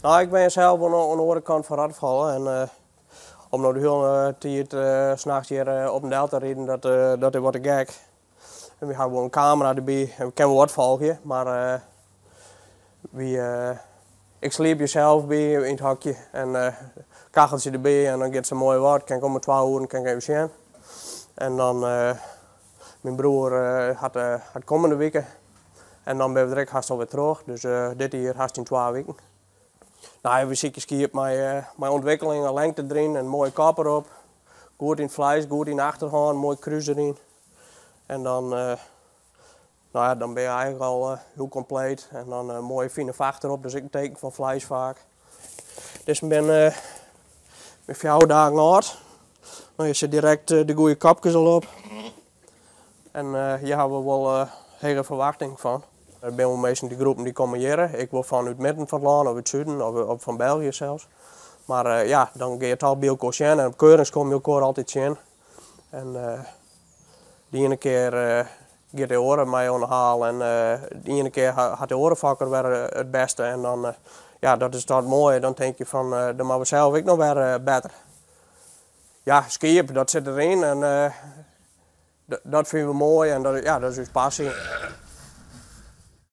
No, ik bin sels oan de oare kant fan Rottefalle en om no de hiele tiid nachts hjir op en del te riden, dat is wat te gek. En we hawwe wol in kamera derby en we kinne wol wat folgje, mar ik sliep hjir sels by yn it hokje en kacheltsje derby en dan giet se moai wat. Kin ik om de 2 oeren kin ik even sjen. En dan myn broer hat kommende wike en dan binne we der ek hast alwer troch. Dus dit jier hast yn 2 wiken. No, we sykje skiep mei ûntwikkeling en lengte deryn en moaie kop derop. Goed yn it fleis, goed yn de achterhân, moai krús deryn. En dan, no ja, dan binne je eigentlik al hiel kompleet. En dan in moaie fine facht derop, dat is ek in teken fan fleis faak. Dus ik bin 4 dagen âld. No, je sit direkt de goede kopkes al op. En hjir hawwe we wol hege ferwachting fan. Der binne wol minsken dy groepen dy komme hjir. Ik wol fan út midden fan it lân of út suden of fan België sels. Mar ja, dan gean je it al by elkoar sjen en op keurings komme je elkoar altyd tsjin. En de iene kear giet de oare mei oan de haal en de iene kear hat de oare fokker wer it bêste. En dan, ja, dat is toch moai. Dan tink je fan, dan moatte we sels ek noch wer better. Ja, skiep, dat sit deryn en dat fine we moai en dat, ja, dat is ús passy.